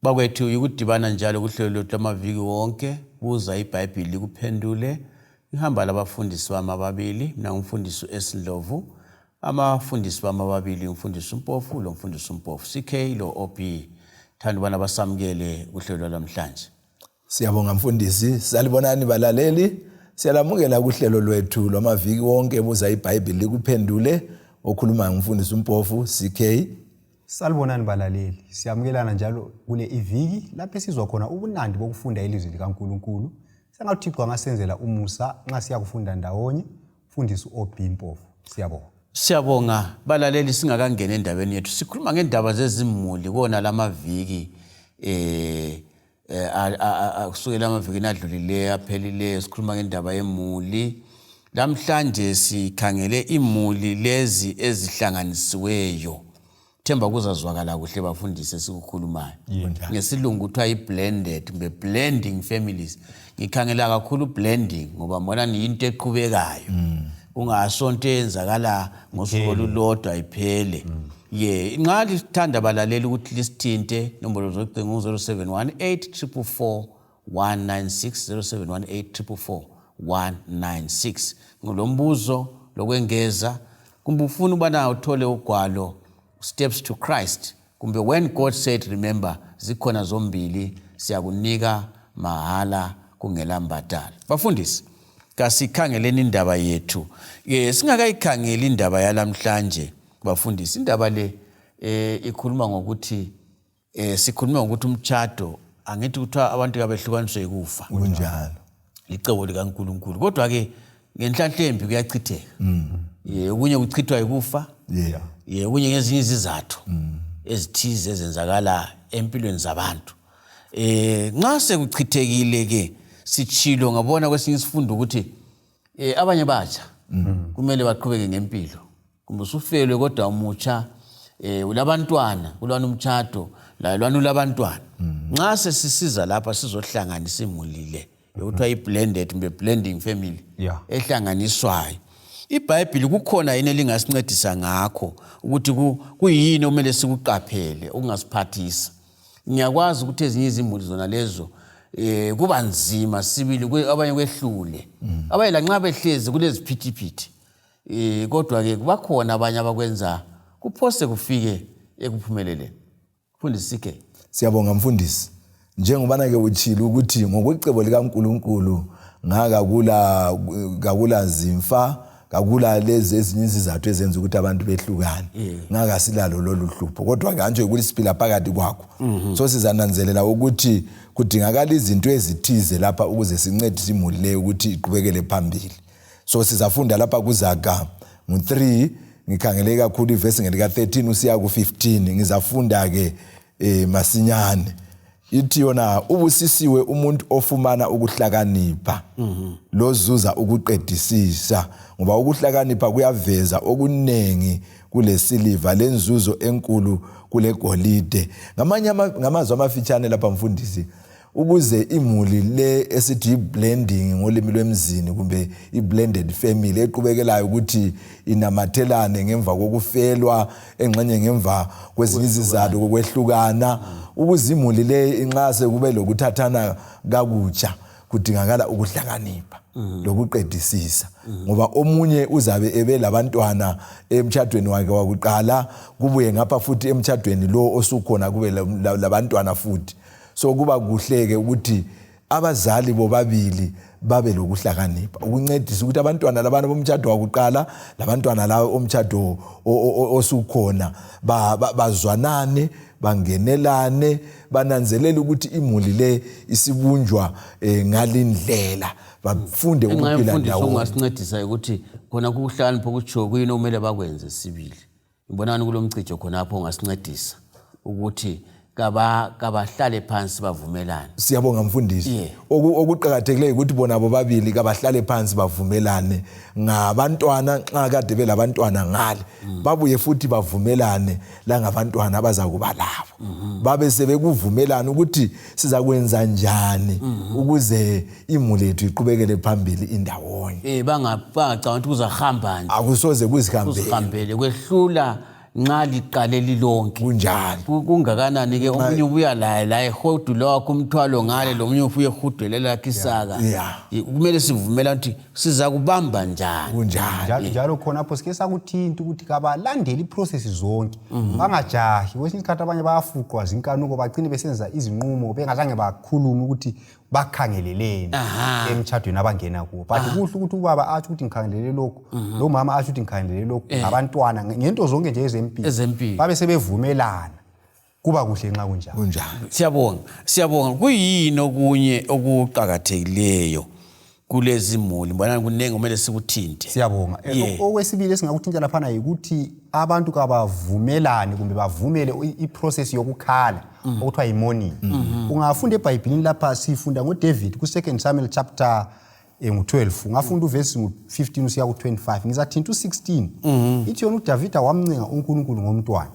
Bakwethu yikudibana njalo kuhlelo lwethu lwamaviki wonke, buza iBhayibhili likuphendule. Ngihamba labafundisi bami ababili, mina ngumfundisi u-S Ndlovu. Abafundisi bami ababili umfundisi uMpofu lomfundisi uMpofu, CK lo OB. Thanda ubana basamukele kuhlelo lwanamhlanje. Siyabonga mfundisi, salibonani balaleli. Siyalamukela kuhlelo lwethu lwamaviki wonke buza iBhayibhili likuphendule. Okhuluma ngumfundisi uMpofu CK. Salibonani balaleli, siyamukelana njalo kule iviki lapho esizwa khona ubunandi bokufunda ilizwi likaNkulunkulu. Sengathi uThixo angasenzela umusa nxa siyakufunda ndawonye. Mfundisi uOB Mpofu, siyabonga. Siyabonga balaleli, singakangeni endabeni yethu sikhuluma ngendaba zezimuli kona lamaviki kusukela amavikini adlulileyo aphelileyo sikhuluma ngendaba yemuli. Lamhlanje sikhangele imuli lezi ezihlanganisiweyo. Themba kuzazwakala kuhle bafundisi esikukhulumayo. Ngesilungu kuthiwa i-blended kumbe blending families. Ngikhangela kakhulu blending ngoba mbona yinto eqhubekayo. Kungasonto eyenzakala ngosuku olulodwa iphele. Ye, nxa lithanda balaleli ukuthi lisithinte, nombolo zocingo 0718 444 196, 0718 444 196. Ngolombuzo lokwengeza kumbe ufuna ubana uthole ugwalo Steps to Christ kumbe When God Said Remember, zikhona zombili, siyakunika mahala kungela mbadalo. Bafundisi, kasikhangeleni indaba yethu. Singakayikhangeli indaba yalamhlanje bafundisi, indaba le ikhuluma ngokuthi sikhuluma ngokuthi umtshado, angithi kuthiwa abantu kabehlukaniswe yikufa. Kunjalo. Licebo likaNkulunkulu. Kodwa ke ngenhlanhla embi kuyachitheka. Okunye kuchithwa yikufa. Okunye ngezinye izizathu ezithize ezenzakala empilweni zabantu. Nxa sekuchithekile ke sitshilo ngabona kwesinye isifundo ukuthi abanye batsha kumele baqhubeke ngempilo. Kumbe usufelwe kodwa umutsha, ulabantwana, kulwana umtshado, laye lwana ulabantwana. Nxa sesisiza lapha sizohlanganisa imuli le yokuthiwa i-blended kumbe blending family ehlanganiswayo. IBhayibhili kukhona yini elingasincedisa ngakho ukuthi kuyini okumele sikuqaphele okungasiphathisa? Ngiyakwazi ukuthi ezinye izimuli zona lezo kuba nzima sibili, abanye kwehlule. Abanye lanxa behlezi kuleziphithiphithi. Kodwa ke kubakhona abanye abakwenza kuphose kufike ekuphumeleleni. Mfundisi CK. Siyabonga mfundisi. Njengobana ke utshilo ukuthi ngokwecebo likaNkulunkulu ngaka kakula zimfa, kakula lezi ezinye izizathu ezenza ukuthi abantu behlukane. Ngaka silalo lolu hlupho. Kodwa kanje ukuthi siphila phakathi kwakho. So sizananzelela ukuthi kudingakala izinto ezithize lapha ukuze sincedise imuli leyo ukuthi iqhubekele phambili. So sizafunda lapha kuZaga ngu-3, ngikhangele kakhulu ivesi ngelika 13 usiya ku-15. Ngizafunda ke masinyane. Ithi yona, ubusisiwe umuntu ofumana ukuhlakanipha lozuza ukuqedisisa, ngoba ukuhlakanipha kuyaveza okuningi kulesiliva, lenzuzo enkulu kulegolide. Ngamanye ngamazwi amafitshane lapha mfundisi, ukuze imuli le esithi i-blending ngolimi lwemzini kumbe i-blended family eqhubekelayo ukuthi inamathelane ngemva kokufelwa, engxenye ngemva kwezinye izizathu kokwehlukana, ukuze imuli le inxase kube lokuthathana kakutsha, kudingakala ukuhlakanipha lokuqedisisa. Ngoba omunye uzabe ebe labantwana emtshadweni wakhe wakuqala, kubuye ngapha futhi emtshadweni lo osukhona kube labantwana futhi. So kuba kuhle-ke ukuthi abazali bobabili babe lokuhlakanipha ukuncedisa ukuthi abantwana labana bomtshado wakuqala labantwana laba omtshado osukhona bazwanane, bangenelane, bananzelele ukuthi imuli le isibunjwa ngalindlela, bafunde ukuphila ndawonye. Ongasincedisa ukuthi khona kuhlakanipha okutshiwo kuyini okumele bakwenze sibili. Ngibonani kulomcijo khonapho ongasincedisa ukuthi kabahlale phansi bavumelane. Siyabonga mfundisi. Okuqakathekileyo ukuthi bona bobabili kabahlale phansi bavumelane ngabantwana, nxa kade belabantwana ngale babuye futhi bavumelane langabantwana abazakuba labo. Babe sebekuvumelana ukuthi sizakwenza njani ukuze imuli yethu iqhubekele phambili indawonye. Bangacabanga ukuthi kuzahamba nje. Akusoze kuzihambele. Kuzihambele, kwehlula Nxa liqale lilonke. Kunjalo. Kungakanani ke omunye ubuya laye la ehudula wakho umthwalo ngale, lo munye ubuye ehudwele lakhe isaka. Kumele sivumela ukuthi siza kubamba njani. Kunjalo. Njalo khonapho sike sakuthinta ukuthi kabalandeli iprocess zonke, bangajahi. Kwesinye isikhathi abanye bayafuqwa zinkanuko, bagcine besenza izinqumo bengazange bakhulume ukuthi bakhangeleleni emtshadweni abangena kuwo. But kuhle ukuthi ubaba atsho ukuthi ngikhangelele lokhu, lo mama atsho ukuthi ngikhangelele lokhu, ngabantwana, ngento zonke nje ezempilo. Ezempilo. Babe sebevumelana, kuba kuhle nxa kunjalo. Kunjalo. Siyabonga, siyabonga. Kuyini okunye okuqakathekileyo kulezi muli? Mbona kunengi kumele sikuthinte. Siyabonga. Okwesibili esingakuthinta laphana yikuthi abantu kabavumelani kumbe bavumele iprocess yokukhala okuthiwa yi-mourning. Ungafunda eBhayibhilini lapha, sifunda ngoDavid ku-2 Samuel chapter ngu-12, ungafunda uvesi ngu-15 usiya ku-25. Ngizathinta u-16. Ithi yona uDavida wamncenga uNkulunkulu ngomntwana.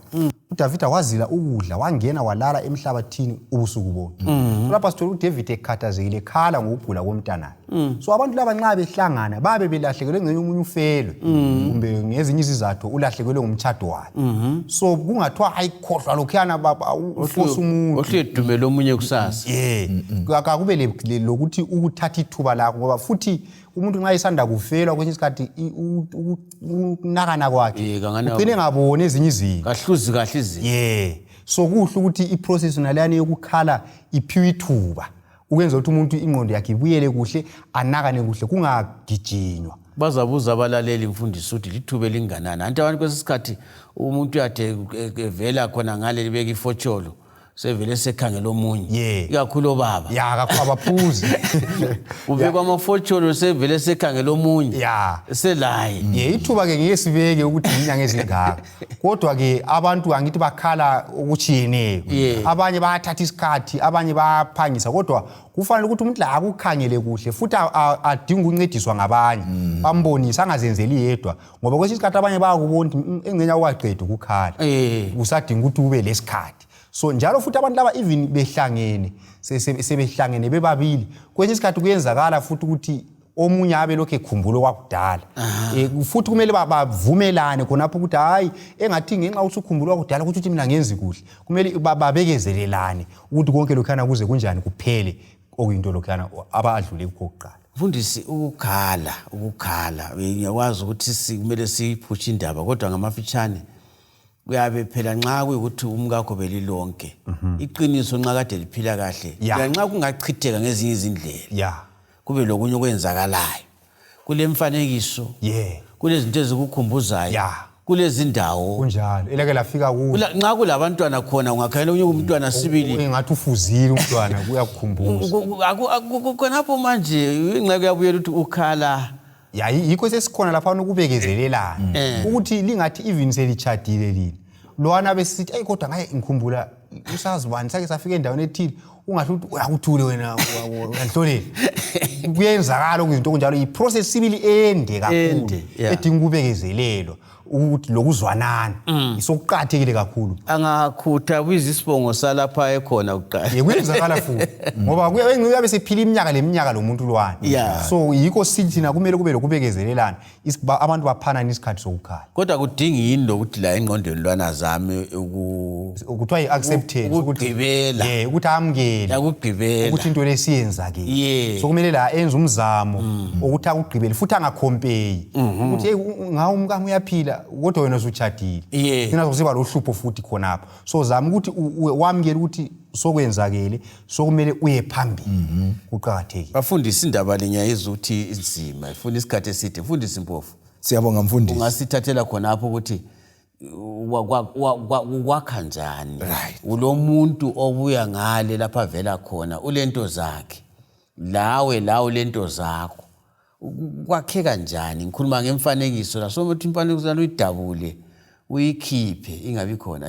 UDavida wazila ukudla, wangena walala emhlabathini ubusuku bonke. Lapha sithola uDavid ekhathazekile, ekhala ngokugula komntanakhe. So abantu laba nxa behlangana babe belahlekelwe ngxenye, omunye ufelwe kumbe ngezinye izizathu ulahlekelwe ngumtshado wakhe. So kungathiwa hayi, khohlwa lokhuyana, uforce umuntu. Ohledumele omunye kusasa. Kakube lokuthi ukuthatha ithuba lakho, ngoba futhi umuntu nxa esanda kufelwa kwesinye isikhathi ukunakana kwakhe ugcine engaboni ezinye izinto. Kahluzi kahle izinto. So kuhle ukuthi iprocess naleyana yokukhala iphiwe ithuba ukwenza ukuthi umuntu ingqondo yakhe ibuyele kuhle, anakane kuhle, kungagijinywa. Bazabuza abalaleli, mfundisi, ukuthi lithuba elinganani? Anti abantu kwesinye isikhathi umuntu uyade evela khona ngale libeka ifotsholo, sevele sekhangela omunye. Ikakhulu obaba. Ya, kakhulu abaphuzi. Ubekwa amafotsholo, sevele sekhangela omunye. Selaye. Ithuba ke ngeke sibeke ukuthi inyanga ezingaka, kodwa ke abantu angithi bakhala okutshiyeneyo. Abanye bayathatha isikhathi, abanye bayaphangisa, kodwa kufanele ukuthi umuntu la akukhangele kuhle futhi adinge ukuncediswa ngabanye, bambonise, angazenzeli yedwa, ngoba kwesinye isikhathi abanye bayakubona ukuthi engxenye awukaqedi ukukhala, usadinga ukuthi ube lesikhathi. So njalo futhi abantu laba even behlangene, sebehlangene bebabili, kwesinye isikhathi kuyenzakala futhi ukuthi omunye abe lokhu ekhumbula okwakudala. Futhi kumele bavumelane khonapho ukuthi hayi, engathi ngenxa ukuthi ukhumbula okwakudala ukuthi mina ngenzi kuhle. Kumele babekezelelane ukuthi konke lokhuyana kuze kunjani kuphele, okuyinto lokhuyana abadlule kukho kuqala. Mfundisi, ukukhala ngiyakwazi ukuthi kumele siyiphushe indaba, kodwa ngamafitshane kuyabe phela nxa kuyikuthi umkakho belilonke iqiniso, nxa kade liphila kahle, phela nxa kungachitheka ngezinye izindlela, kube lokunye okwenzakalayo kule mfanekiso, kulezinto ezikukhumbuzayo, kulezi ndawo. Kunjalo, elake lafika kuyo. Nxa kulabantwana khona, ungakhangela omunye umntwana sibili. Engathi ufuzile umntwana, kuyakukhumbuza. Khonapho manje ingxaki kuyabuyela ukuthi ukhala. Ya, yikho sesikhona laphana ukubekezelelana, ukuthi lingathi even selitshadile lina, lwana besithi eyi, kodwa ngaye ngikhumbula usazi bani sake safika endaweni ethile, ungahle ukuthi uyakuthule wena uyanhlolela. Kuyenzakala okuzinto okunjalo, i-process sibili ende kakhulu, Ende, yeah. edinga ukubekezelelwa ukuthi lokuzwanana isokuqakathekile kakhulu. Angakhutha buyiza isibongo salapha ekhona kuqala. Ye, kuyenzakala futhi, ngoba kuyabe sephila iminyaka leminyaka lo muntu lwana. So yikho sithi thina kumele kube lokubekezelelana, abantu baphanane isikhathi sokukhala. Kodwa kudingi yini lokuthi la engqondweni lwana zami kuthiwa yi-acceptance, ukugqibela. Yeah, ukuthi amukele yakugqibela ukuthi into lesiyenzakele. So kumele la enze umzamo ukuthi akugqibele futhi angakhompeyi ukuthi hey, ngawe umkami uyaphila kodwa wena usutshadile. Thina sokusiba lohlupho futhi khonapho. So zama ukuthi wamukele ukuthi sokwenzakele, sokumele uye phambili, kuqakathekile. Bafundisi, indaba le ngiyayizwa ukuthi inzima, ifuna isikhathi eside. Mfundisi Mpofu. Siyabonga, mfundisi. Ungasithathela khonapho ukuthi ukwakha njani ulo muntu obuya ngale lapha avela khona, ulento zakhe, lawe la ulento zakho, kwakheka njani? Ngikhuluma ngemfanekiso la, so ukuthi imfanekiso lana uyidabule uyikhiphe ingabi khona.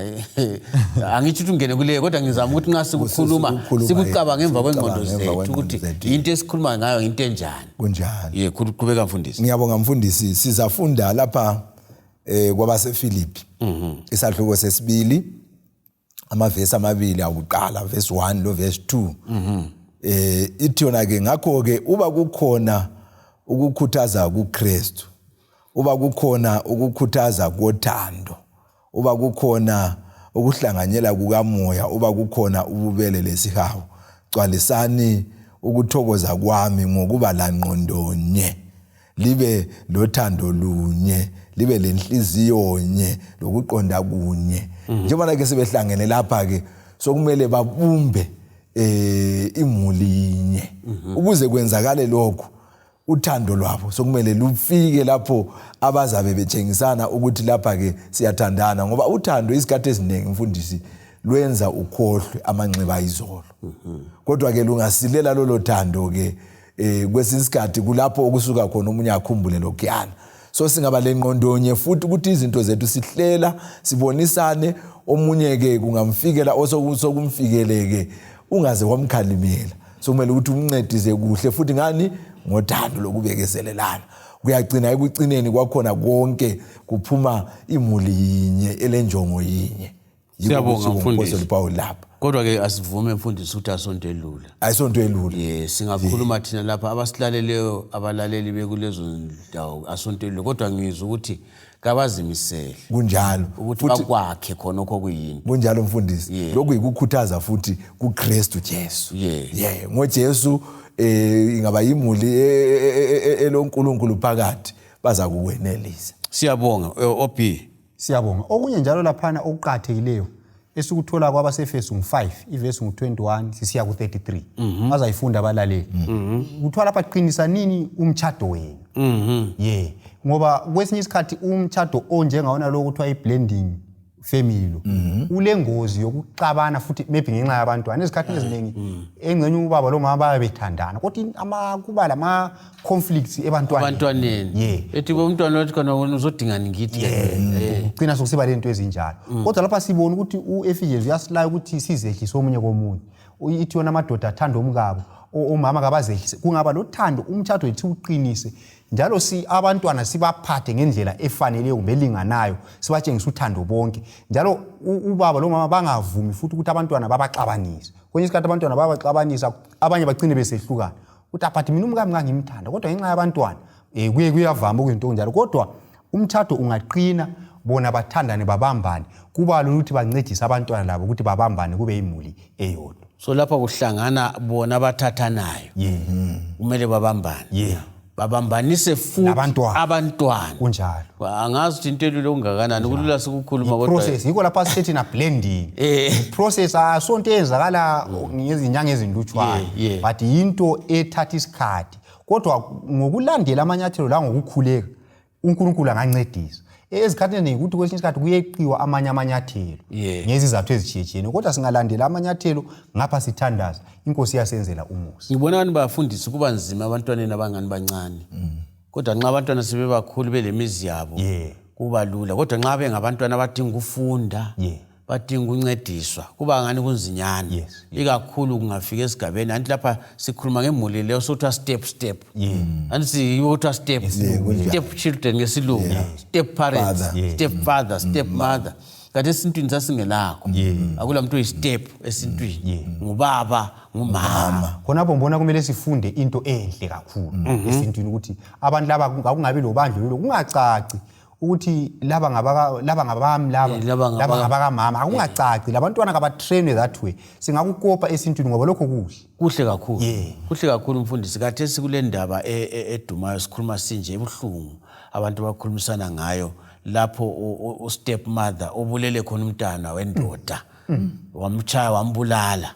Angitsho ukuthi ungene kuleyo, kodwa ngizama ukuthi nxa sikukhuluma Sikukhuluma, sikucabanga emva sikucabanga kwengqondo emva zethu kwengqondo ukuthi zethu. Into esikhuluma ngayo into enjani. Kunjalo. Ye, qhubeka mfundisi. Ngiyabonga, mfundisi. Sizafunda lapha kwabaseFilipi isahluko sesibili, amavesi amabili akuqala, verse 1 lo verse 2. Ithi yona ke, ngakho ke uba kukhona ukukhuthaza kuKristu, uba kukhona ukukhuthaza kothando, Uba kukhona ukuhlanganyela kukamoya, uba kukhona ububele lesihawu, gcwalisani ukuthokoza kwami ngokuba langqondonye, libe lothando lunye, libe lenhliziyo nye, lokuqonda kunye. Njengoba ke sebehlangene lapha ke, sokumele babumbe imuli yinye. Ukuze kwenzakale lokhu, uthando lwabo sokumele lufike lapho abazabe betshengisana ukuthi lapha ke siyathandana, ngoba uthando izikhathi eziningi, mfundisi, lwenza ukhohlwe amanxeba ayizolo. Kodwa ke lungasilela lolo thando ke, kwesinye isikhathi kulapho okusuka khona omunye akhumbule lokhuyana. So singaba lengqondonye futhi ukuthi izinto zethu sihlela sibonisane. Omunye ke kungamfikela osokumfikele ke, ungaze wamkhalimela, sokumele ukuthi umncedise kuhle futhi ngani ngothando lokubekezelelana. Kuyagcina ekucineni kwakhona konke kuphuma imuli yinye elenjongo yinye. Siyabonga, mfundisi. Paul lapha. Kodwa ke asivume, mfundisi, ukuthi asonto elula. Ayisonto elula. Ye, singakhuluma thina lapha, abasilaleleyo, abalaleli bekulezo ndawo, asonto elula, kodwa ngizwa ukuthi kabazimisele Kunjalo. ukuthi bakwakhe khonokho kuyinto. Kunjalo, mfundisi. Lokhu yikukhuthaza futhi kuKristu Jesu. Yeah, ngoJesu ingaba yimuli eloNkulunkulu phakathi, baza kukwenelisa. Siyabonga, OB. Siyabonga. Okunye njalo laphana okuqakathekileyo esikuthola kwabaseFesu ngu-5, ivesi ngu-21 sisiya ku-33, bazayifunda abalaleli. Kuthiwa lapha, qinisanini umtshado wenu. Ye, ngoba kwesinye isikhathi umtshado onjengawona lo kuthiwa i-blending family lo ulengozi yokuxabana futhi, maybe ngenxa yabantwana. Ezikhathini eziningi engxenye ubaba lomama bayabe bethandana, kodwa kuba lama-conflicts ebantwaneni. Abantwaneni. Ethi umntwana wathi khona, wena uzodingani ngithi? Kugcina sokusiba lento ezinjalo. Kodwa lapha sibona ukuthi u-Ephesians uyasilaya ukuthi sizehlise omunye komunye. Ithi yona amadoda athanda omkabo, omama kabazehlise, kungaba lothando, umtshato wethu uqinise. Njalo si abantwana sibaphathe ngendlela efaneleyo kumbe elinganayo, sibatshengise uthando bonke. Njalo ubaba lomama bangavumi futhi ukuthi abantwana babaxabanise. Kwenye isikhathi abantwana babaxabanisa, abanye bagcine besehlukana, ukuthi aphathi mina umkami ngangimthanda, kodwa ngenxa yabantwana kuye kuyavama okuzinto okunjalo. Kodwa umtshato ungaqina, bona bathandane, babambane, kuba lula ukuthi bancedise abantwana labo ukuthi babambane, kube imuli eyodwa. So lapha kuhlangana bona abathathanayo, kumele babambane, babambanise futhi Nabantwana. Abantwana. Kunjalo. Angazi ukuthi into elula okungakanani, kulula sikukhuluma, kodwa Process, yikho lapha sithi na blending process, asonto eyenzakala ngezinyanga ezinlutshwane, but yinto ethatha isikhathi. Kodwa ngokulandela amanyathelo la, ngokukhuleka, uNkulunkulu angancedisa. Ezikhathini eziningi ukuthi kwesinye isikhathi kuyeqiwa amanye amanyathelo ngezizathu ezitshiyetshiyene, kodwa singalandela amanyathelo ngapha sithandaza, inkosi iyasenzela umusa. Ngibona abantu bafundisi kuba nzima abantwaneni abangani bancane, kodwa nxa abantwana sebebakhulu belemizi yabo, kuba lula. Kodwa nxa bengabantwana abadinga ukufunda, badinga ukuncediswa, kuba ngani kunzinyana. Ikakhulu kungafika esigabeni anti lapha sikhuluma ngemuli leyo sokuthiwa step step, anti yiwo kuthiwa step step children ngesilungu, step parents, Father. Step father, step mother. Kanti esintwini sasingelakho, akula muntu oyi-step esintwini, ngubaba, ngumama. Khonapho ngibona kumele sifunde into enhle kakhulu esintwini, ukuthi abantu laba akungabi lobandlululo, kungacaci ukuthi laba ngabaka, laba ngabami, laba Laba laba ngabakamama, akungacaci. Labantwana kabatrainwe that way. Singakukopa esintwini ngoba lokho kuhle. Kuhle kakhulu. Kuhle kakhulu, mfundisi. Kathesi kule ndaba edumayo, sikhuluma sinje, ebuhlungu, abantu bakhulumisana ngayo lapho u-step mother obulele khona umntana wendoda, wamtshaya wambulala.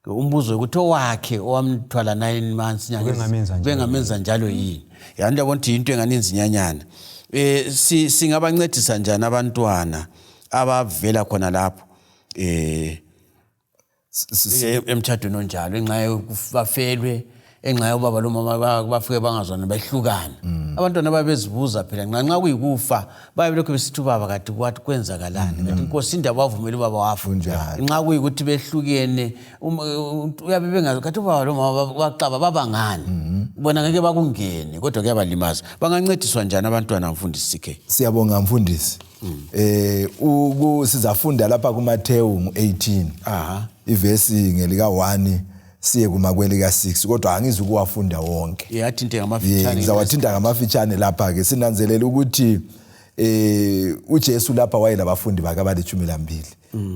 Umbuzo ukuthi owakhe owamthwala 9 months, inyanga Ubengamenza njalo. Ubengamenza njalo yini? Yani yabona ukuthi yinto engani inzinyanyana. Singabancedisa njani abantwana abavela khona lapho emtshadweni onjalo, enxa bafelwe, enxa yobaba lomama bafike bangazwana, behlukana? Abantwana babezibuza phela, nxa kuyikufa bayabe lokhu besithi ubaba kati kwathi kwenzakalani, kanti inkosi indaba wavumela ubaba wafa. Kunjalo. Nxa kuyikuthi behlukene, uyabe bengazi kathi ubaba lomama baxaba babangani, bona ngeke bakungene, kodwa kuyabalimaza. Bangancediswa njani abantwana, mfundisi CK? Siyabonga, mfundisi. Sizafunda lapha kuMathewu ngu-18, ivesi ngelika 1 siye kuma kwelika 6, kodwa angizukuwafunda wonke. Yathinte ngamafitshane. Ngizawathinta ngamafitshane. Lapha ke sinanzelela ukuthi uJesu lapha wayelabafundi bakhe abali-12.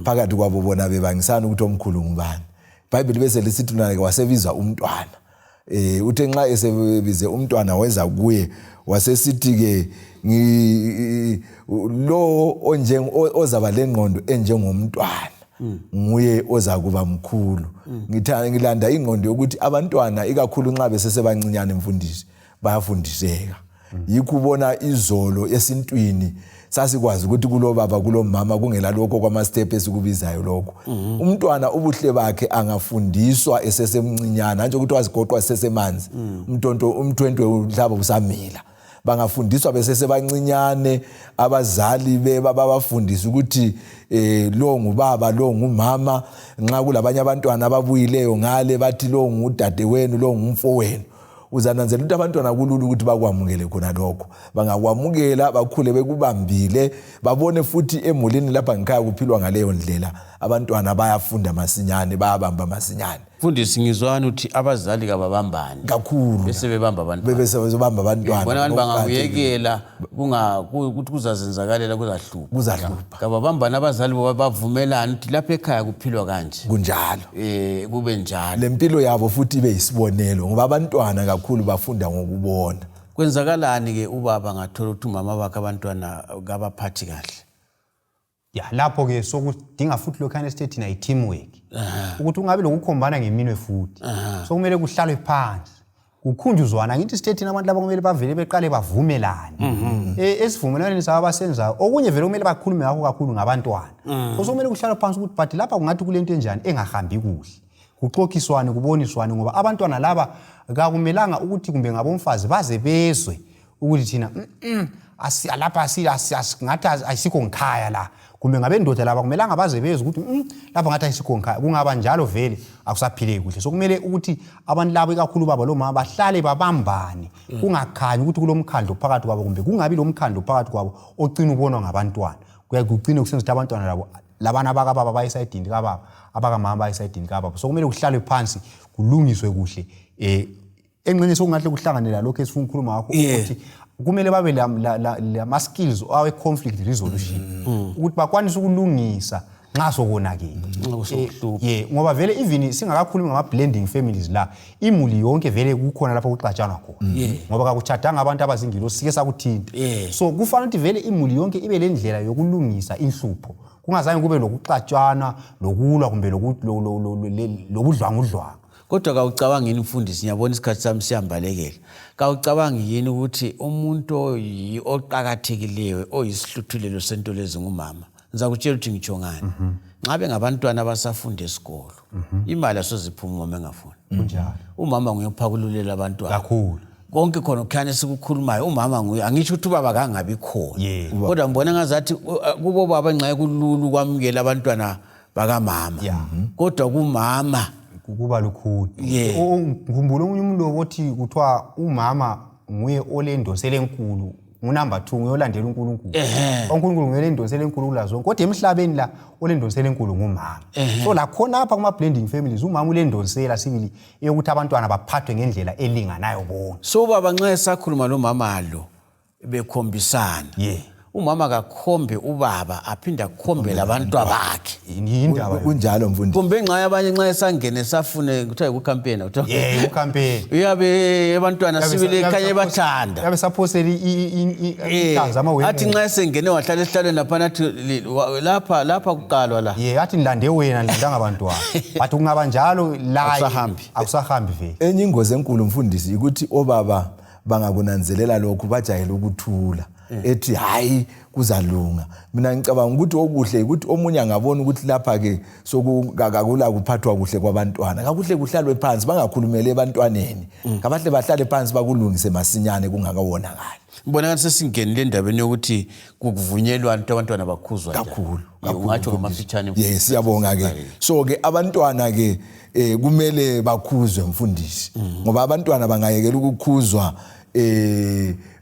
Phakathi kwabo bona bebangisana ukuthi omkhulu ngubani. IBhayibheli bese lisithi lona-ke wasebiza umntwana. Uthe nxa esebize umntwana weza kuye wasesithi-ke lo ozaba lengqondo enjengomntwana nguye ozakuba mkhulu. Ngilanda ingqondo yokuthi abantwana ikakhulu nxa besesebancinyane mfundisi bayafundiseka. Yikho ubona izolo esintwini sasikwazi ukuthi kulobaba kulomama kungela lokho kwama-step esikubizayo lokho. Umntwana ubuhle bakhe angafundiswa esesemncinyane, anje ukuthi wazigoqwa esesemanzi, umthwentwe uhlaba usamila. Bangafundiswa besesebancinyane, abazali babafundise ukuthi lo ngubaba, lo ngumama. Nxa kulabanye abantwana ababuyileyo ngale bathi lo ngudadewenu, lo ngumfowenu. Uzananzela ukuthi abantwana kulula ukuthi bakwamukele khona lokho. Bangakwamukela bakhule bekubambile, babone futhi emulini lapha ngikhaya kuphilwa ngaleyo ndlela. Abantwana bayafunda masinyane, bayabamba masinyane. Mfundisi, ngizwani ukuthi abazali kababambani kakhulu, bese bebamba abantwana, bese bebamba abantwana. Bona abantu bangakuyekela ukuthi kuzazenzakalela, kuzahlupha. Kuzahlupha. Kababambani abazali bavumelana ukuthi lapha ekhaya kuphilwa kanje. Kunjalo. Kube njalo. Lempilo yabo futhi ibe yisibonelo, ngoba abantwana kakhulu bafunda ngokubona. Kwenzakalani ke ubaba ngathola ukuthi umama bakhe abantwana kabaphathi kahle? Ya, lapho ke sokudinga futhi lokhana esithe thina i-teamwork. Ukuthi ungabe lokukhombana ngeminwe futhi. Sokumele kuhlalwe phansi. Kukhunjuzwana, ngithi sithe thina abantu laba kumele bavele beqale bavumelane. Esivumelwaneni sabo abasenzayo, okunye vele kumele bakhulume ngakho kakhulu ngabantwana. So sokumele kuhlalwe phansi ukuthi but lapha kungathi kulento enjani engahambi kuhle. Kuxoxiswane, kuboniswane, ngoba abantwana laba kakumelanga ukuthi kumbe ngabomfazi baze bezwe ukuthi thina lapha ngathi ayisikho ngikhaya la, kumbe ngabendoda laba kumelanga baze bezwe ukuthi lapha ngathi ayisikho ngikhaya. Kungaba njalo vele akusaphileki kuhle. So kumele ukuthi abantu labo ikakhulu baba lomama bahlale babambane, kungakhanyi ukuthi kulomkhandlo phakathi kwabo kumbe kungabi lomkhandlo phakathi kwabo ogcina ubonwa ngabantwana. Kugcine kusenza ukuthi abantwana labo labana abakababa baye esayidini kababa, abakamama baye esayidini kababa. So kumele kuhlalwe phansi kulungiswe kuhle. Engxenye sokungahle kuhlangane lalokho esifuna ukukhuluma ngakho, ukuthi kumele babe lama skills awe conflict resolution, ukuthi bakwanise ukulungisa nxa sokonakele. Ngoba vele even singakakhulumi ngama blending families la, imuli yonke vele kukhona lapho kuxatshanwa khona, ngoba kakutshadanga abantu abazingilosi, sike sakuthinta. So kufanele ukuthi vele imuli yonke ibe lendlela yokulungisa inhlupho, kungazange kube lokuxatshana, lokulwa kumbe lobudlwangudlwanga. Kodwa kawucabangi yini mfundisi, ngiyabona isikhathi sami siyambalekela, kawucabangi yini ukuthi umuntu oqakathekileyo oyisihluthulelo sento lezi ngumama? Ngizakutshela ukuthi ngitsho ngani. Nxa bengabantwana abasafunda esikolo, imali asoziphuma umama engafuni. Umama nguye ophakululela abantwana kakhulu. Konke khona kukhanya esikukhulumayo, umama nguye. Angisho ukuthi ubaba kangabi khona, kodwa ngibona ngazathi kubo baba nxa kulula ukwamukela abantwana bakamama, kodwa kumama kuba lukhulu. Ngikhumbula omunye umuntu othi kuthiwa umama nguye olendonsela enkulu, ngunumber 2, nguye olandela uNkulunkulu. uNkulunkulu nguye olendonsela enkulu kulazo zonke, kodwa emhlabeni la olendonsela enkulu ngumama. So la khona apha kuma blending families umama ulendonsela sibili eyokuthi abantwana baphathwe ngendlela elinganayo bonke. So baba nxa esakhuluma lomama lo bekhombisana, umama kakhombe ubaba aphinde akhombe labantwa bakhe. Indaba kunjalo mfundisi. Kumbe nxa abanye nxa esangene safune kuthiwa yikucampaign, kuthiwa kucampaign. Uyabe abantwana sibili ekhaya ebathanda. Uyabe saphosela inhlanzi amawele. Athi nxa esengene wahlala esihlalweni laphana athi lapha lapha kuqalwa la. Athi ngilande wena, ngilandanga abantwana. But kungaba njalo la akusahambi. Akusahambi vele. Enye ingozi enkulu mfundisi ukuthi obaba bangakunanzelela lokhu bajayele ukuthula. Ethi hayi kuzalunga. Mina ngicabanga ukuthi okuhle ukuthi omunye angabona ukuthi lapha ke sokukakula kuphathwa kuhle kwabantwana, kakuhle kuhlalwe phansi, bangakhulumeli ebantwaneni, kabahle bahlale phansi bakulungise masinyane kungakawonakali. Ngibona ngathi sesingenile endabeni yokuthi kuvunyelwa into abantwana bakhuzwa kakhulu. Ungatsho ngamafitshane. Yes, siyabonga ke. So ke abantwana ke kumele bakhuzwe mfundisi, ngoba abantwana bangayekela ukukhuzwa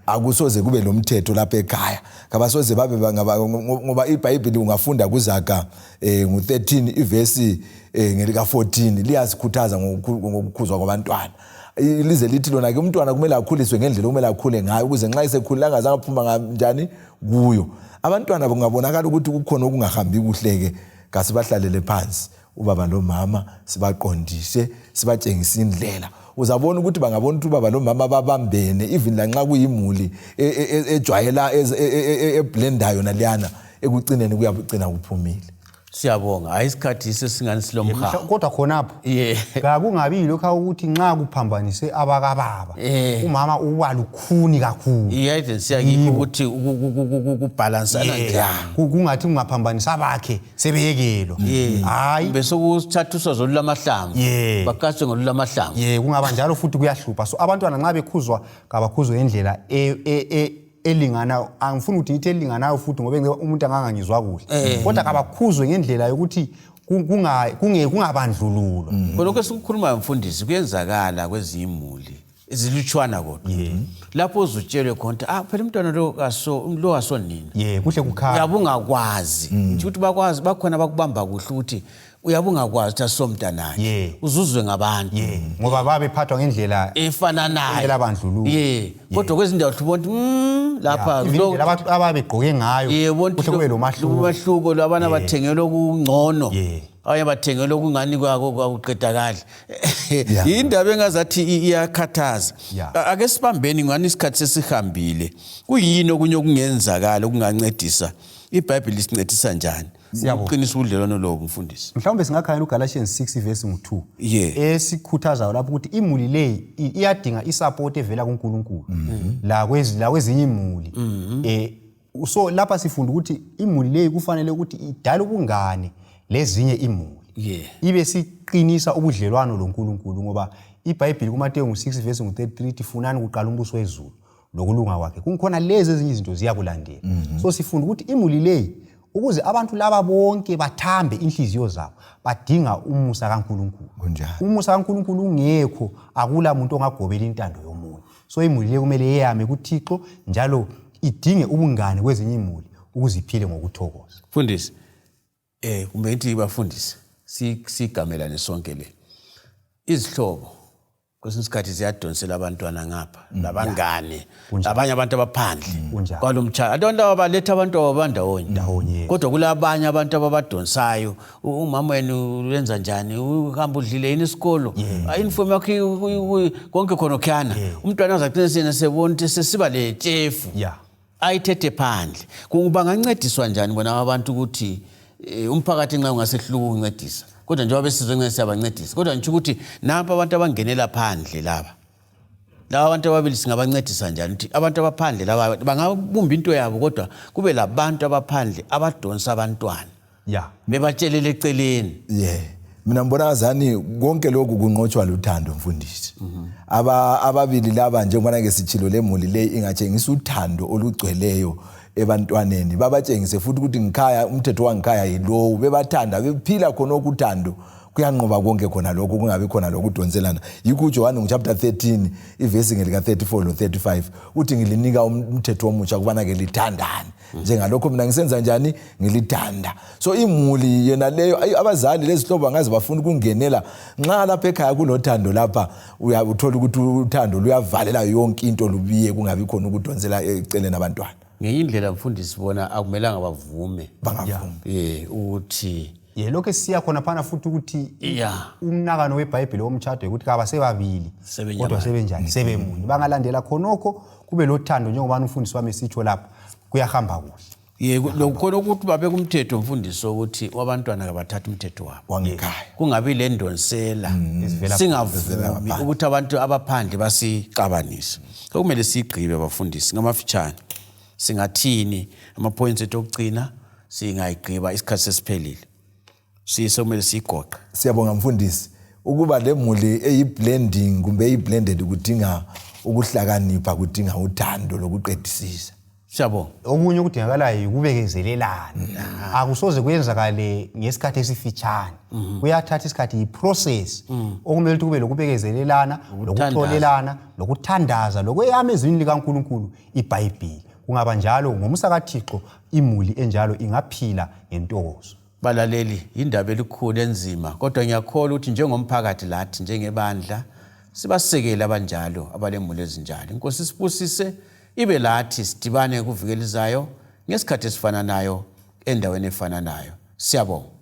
akusoze kube lomthetho lapha ekhaya. Kabasoze babe ngoba iBhayibheli ungafunda kuZaga ngu-13 ivesi ngelika 14 liyasikhuthaza ngokukhuzwa kwabantwana. Lize lithi lona ke umntwana kumele akhuliswe ngendlela okumele akhule ngayo, ukuze nxa esekhulile angazange aphuma njani kuyo. Abantwana kungabonakala ukuthi kukhona okungahambi kuhle-ke, kasibahlalele phansi ubaba lomama, sibaqondise, sibatshengise indlela. Uzabona ukuthi bangabona ukuthi ubaba lomama babambene, even lanxa kuyimuli ejwayela eblendayo naliyana, ekucineni kuyagcina kuphumile. Siyabonga. Hayi, isikhathi sesingani silomhawu. Kodwa khonapho kakungabi yilokhu ukuthi nxa kuphambanise abakababa, umama uba lukhuni kakhulu. I-evidence yakikho ukuthi kubhalansana njani. Kungathi kungaphambanisa abakhe sebeyekelwa. Hayi. Bese kuthatha uswazi olulamahlamvu. Bakatshwe ngolulamahlamvu. Kungaba njalo futhi kuyahlupha. So abantwana nxa bekhuzwa kabakhuzwe ngendlela elinganayo. Angifuni ukuthi ngithi elinganayo futhi ngoba umuntu angangangizwa kuhle. Kodwa kabakhuzwe ngendlela yokuthi kungabandlululwa. Khonokho esikukhulumayo mfundisi kuyenzakala kwezinye imuli ezilutshwana kodwa. Lapho uzutshelwe khona ukuthi phela umntwana lo kaso lo asonina. Kuhle kukhanya. Uyabe ungakwazi. Nje ukuthi bakwazi bakhona bakubamba kuhle ukuthi uyabe ungakwazi ukuthi asomntanakhe. Uzuzwe ngabantu. Ngoba babephathwa ngendlela efananayo. Elabandlululo. Kodwa kwezindawo ubona ukuthi lapha indlela ababegqoke ngayo kuhle kube lomahluko. Umahluko labana bathengelwa okungcono. Abanye bathengelwa okungani kwakuqedakala. Indaba engazathi iyakhathaza. Ake sibambeni ngani isikhathi sesihambile. Kuyini okunye okungenzakala okungancedisa? IBhayibheli lisincedisa njani? Ukuqinisa ubudlelwano lobo mfundisi. Mhlawumbe singakhangela uGalatians 6 verse 2. Esikhuthazayo lapho ukuthi imuli le iyadinga isupport evela kuNkulunkulu. La kwezinye imuli. So lapha sifunda ukuthi imuli le kufanele ukuthi idale ubungane lezinye imuli. Ibe siqinisa ubudlelwano loNkulunkulu, ngoba iBhayibheli kuMateyu 6 verse 33 ithi funani kuqala umbuso wezulu lokulunga kwakhe, kungikhona lezi ezinye izinto ziyakulandela. So sifunda ukuthi imuli le ukuze abantu laba bonke bathambe inhliziyo zabo badinga umusa kaNkulunkulu. Umusa kaNkulunkulu ungekho akula muntu ongagobela intando yomunye. So imuli le kumele yeyame kuThixo njalo idinge ubungane kwezinye imuli ukuze iphile ngokuthokoza. Mfundisi, kumbe ngithi bafundisi, sigamelane sonke le. Izihlobo kwesinye isikhathi ziyadonsela abantwana ngapha, labangane, labanye abantu abaphandle kwalomtshado. Abantu abaletha abantu ababandawonye. Kodwa kulabanye abantu ababadonsayo. Umama wenu wenza njani? Uhamba udlile yini isikolo? Uniform yakho konke khona okhuyana. Umntwana azacina sena sebona ukuthi sesiba letshefu. Ayithethe phandle. Bangancediswa njani bona abantu ukuthi umphakathi nxa ungasehluka ukuncedisa? Kodwa njengoba besizwe nxa siyabancedisa. Kodwa ngitsho ukuthi nampa abantu abangenela phandle laba. Laba abantu ababili singabancedisa njani ukuthi abantu abaphandle laba bangabumba into yabo, kodwa kube labantu abaphandle abadonsa abantwana. Bebatshelele eceleni. Mina ngibona ngazani konke lokhu kunqotshwa luthando mfundisi. Ababili laba njengoba ke sitshilo lemuli le ingatshengisa uthando olugcweleyo ebantwaneni, babatshengise futhi ukuthi ngikhaya, umthetho wangikhaya yilowu, bebathanda bephila khona okuthando kuyanqoba konke khona lokho, kungabi khona lokudonselana. Yikho uJohane ngo-chapter 13 ivesi ngelika 34 lo 35 uthi ngilinika umthetho omutsha ukubana ke lithandane. Njengalokho mina ngisenza njani, ngilithanda. So imuli yena leyo, abazali lezihlobo angaze bafuna ukungenela nxa lapha ekhaya kulothando lapha, uyathola ukuthi uthando luyavalela yonke into, lubiye kungabi khona ukudonsela eceleni abantwana. Ngenye indlela mfundisi bona akumelanga bavume. Bangavumi. Ukuthi lokho esiya khona phana futhi ukuthi umnakano weBhayibheli womtshado ukuthi kabasebabili kodwa sebenjani, sebemunye. Bangalandela khonokho kube lothando njengoba umfundisi wami esitsho lapha, kuyahamba kuhle. Lokhona ukuthi babe kumthetho mfundisi ukuthi abantwana kabathatha umthetho wabo wangekhaya, kungabi lendonsela, singavumi ukuthi abantu abaphandle basixabanise. Okumele sigqibe bafundisi ngamafitshane, singathini ama points ethu okugcina, singayigqiba isikhathi sesiphelile, sisokumele siyigoqe. Siyabonga mfundisi. Ukuba lemuli eyi-blending kumbe eyi-blended kudinga ukuhlakanipha, kudinga uthando lokuqedisisa. Siyabonga. Okunye okudingakalayo yikubekezelelana. Akusoze kwenzakale ngesikhathi esifitshane. Kuyathatha isikhathi, yi-process. Okumele ukuthi kube lokubekezelelana, lokuxolelana, lokuthandaza, lokweyama ezwini likaNkulunkulu iBhayibhili. Kungaba njalo ngomusa kaThixo imuli enjalo ingaphila ngentokozo. Balaleli, indaba elikhulu enzima, kodwa ngiyakholwa ukuthi njengomphakathi lathi njengebandla Sibasekele abanjalo abalemuli ezinjalo. Inkosi sibusise ibe lathi sidibane kuviki elizayo ngesikhathi esifananayo endaweni efananayo. Siyabonga.